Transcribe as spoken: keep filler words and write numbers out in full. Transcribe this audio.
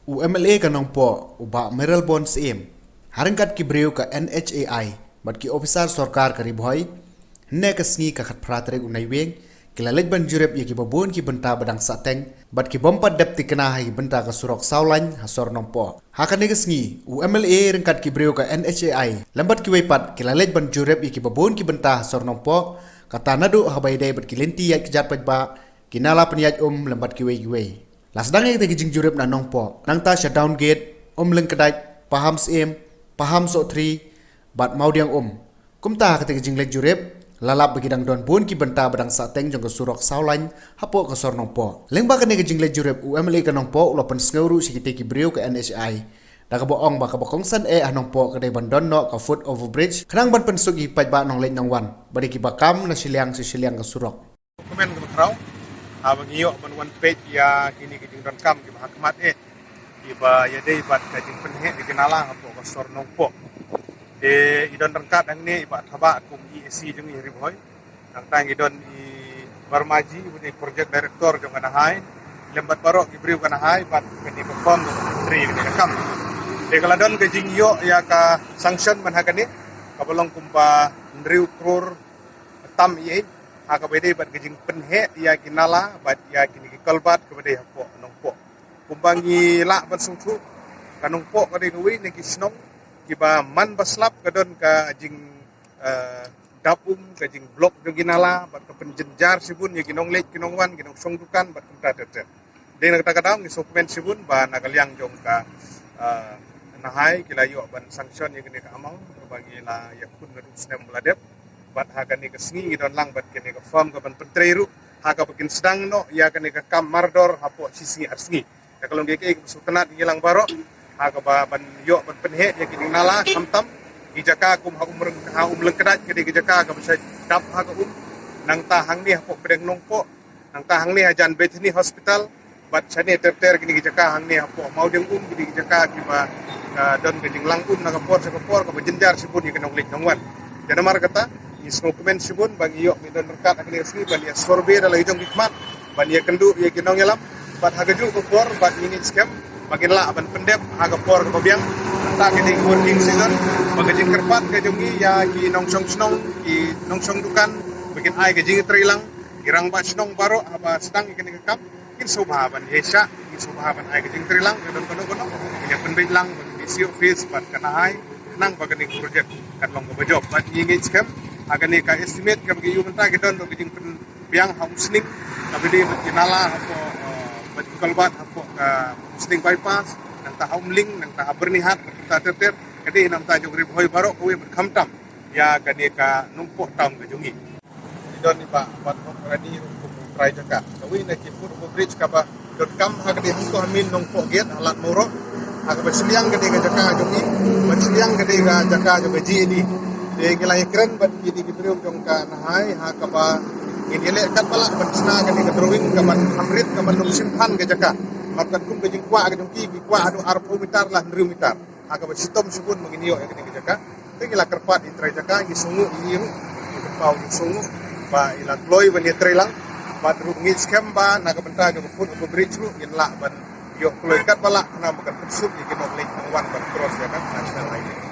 U MLA ka Nongpoh, u Bah Mayralborn Syiem, ha ryngkat ki briew ka NHAI bad ki ophisar sorkar ka Ri Bhoi, hynne ka sngi ka khatphra tarik u Naiwieng, ki la leit ban jurip ïa ki babun ki bynta ba dang sahteng bad ki bym pat dep thikna ha ki bynta ka surok saw lain ha sor Nongpoh. Ha kane ka sngi, u MLA ryngkat ki briew ka NHAI lem bad kiwei pat ki la leit ban jurip ïa ki babun ki bynta ha sor Nongpoh, kata naduh haba ïadei bad ki lynti ïaid kjat paidbah, ki nala pynïaid um lem bad kiwei kiwei. La sdang ïa kata ka jingjurip na Nongpoh, nangta sha Downgate, Umlyngkdait, Paham Syiem, Paham Sohthri bad Mawdiangum. Kumta ha kata ka jingleit jurip, la lap ba ki dang don bun ki bynta ba dang sahteng jong ka surok saw lain hapoh ka sor Nongpoh. Lyngba kane ka jingleit jurip, u MLA ka Nongpoh u la pynsngew ruh sha kitei ki briew ka NHAI, da kaba ong ba kaba kongsan eh ha Nongpoh ka dei ban don noh ka foot overbridge khnang ban pynsuk ïa ki paidbah nongleit nongwan, ba dei kiba kam na shiliang sha shiliang ka surok. Kumne kaba khraw, haba ngi ïoh ban wan peit ïa kine ki jingdonkam kiba ha khmat eh, kiba ïadei bad ka jingpynheh ïa ki nala hapoh ka sor Nongpoh. Te i don ryngkat hangne i Bah Thabah kum i EAC jong ngi ha Ri Bhoi. Nangta ngi don i Barmaji, uba dei project director jong ka NHAI, lem bad baroh ki briew ka NHAI bad kane ka firm kaba trei ïa kane ka kam. Te ka la don ka jingïoh ïa ka sanction ban ha kane, kaba long kumba hynriew klur tam ïa, ha kaba ïadei bad ka jingpynheh ïa ki nala bad ïa kine ki culvert kaba dei hapoh Nongpoh. Kumba ngi lah ban sngewthuh, ka Nongpoh ka dei kawei na ki shnong kiba man ba slap ka don ka jing, eh, dap um, ka jingblock jong ki nala bad ka pynjynjar shibun ïa ki nongleit ki nongwan, ki nongshong dukan bad kumta ter ter. Dei na kata ka daw ngi sngewkmen shibun ba na ka liang jong ka, ah, NHAI ki la ïoh ban sanction ïa kane ka amount ba ngi la ïakhun naduh u snem ba la dep. Bad ha kane ka sngi ngi don lang bad kane ka firm ka ban pyntrei ruh, ha kaba kin sdang noh ïa kane ka kam mardor hapoh shi sngi ar sngi. Ka long kaei kaei kaba sngewtynnat ïa ngi lang baroh, ha kaba ban ïoh ban pynheh ïa ki ding nala, khamtam ki jaka kum ha Umreng, ha Umlyngkdait ka dei ka jaka kaba shah dap ha ka um, nangta hangne hapoh pdeng Nongpoh, nangta hangne hajan Bethany Hospital, bad shane ter ter kine ki jaka hangne hapoh Mawdiangum, kine ki jaka kiba, ah, don ka jinglang um na ka por sha ka por, kaba jynjar shibun ïa ki nongleit nongwan. Te namar kata ngi sngewkmen shibun ba ngi ïoh ngi don ryngkat ha kane ka sngi ban ïa survey da la ki jong ki khmat, ban ïakynduh ïa ki nongïalam, bad ha kajuh ka por bad ngi ngeit skhem ba ngin lah ban pyndep ha ka por kaba biang. Kata ka dei ka working season, ba ka jingkyrpad ka jong ngi ïa ki nongshong shnong, ki nongshong dukan, ba kin ai ka jingtreilang, ki rangbah shnong baroh haba sdang ïa kane ka kam, kin sngewbha ban ïa shah, kin sngewbha ban ai ka jingtreilang, ka don kano kano, kin ïa pynbeit lang bad ka DC office bad ka NHAI, khnang ba kane ka project kan long kaba jop. Bad ngi ngeit skhem ha kane ka estimate kaba ngi ïoh mynta ki don ruh ka jingpynbiang ha Umsning, kaba dei bad ki nala hapoh, eh, bad ki culvert hapoh ka Umsning bypass, nangta ha Umling, nangta ha Byrnihat, nangta ter ter, ka dei na bynta jong Ri Bhoi baroh kawei bad khamtam ïa kane ka Nongpoh town ka jong ngi. Ngi don i Bah Banhok Rani ruh kum u trai jaka. Kawei na ki foot overbridge kaba donkam ha kane, hangto ha main Nongpoh Gate ha Lad Mawroh, ha kaba shiliang ka dei ka jaka jong ngi, bad shiliang ka dei ka jaka jong ka GAD. Te ngi la ïakren bad kine ki briew jong ka NHAI ha kaba ngin ïaleh katba lah ban shna kane ka drawing kaban hamrit, kaban long shim than ka jaka. Namar katkum ka jingkwah ka jong ki, ki kwah haduh arphew mitar la hynriew mitar. Ha kaba shitom shibun ba ngin ïoh ïa kane ka jaka. Te ngi la kyrpad ïa i trai jaka, ngi sngewnguh ïa i ruh, ngi kyrpad, ngi sngewnguh ba i la kloi ban ïatreilang. Bad ruh ngeit skhem ba na ka bynta jong ka foot overbridge ruh ngin lah ban ïoh kloi katba lah, khnang ba kan pynsuk ïa ki nongleit nongwan ban cross ïa ka National Highway.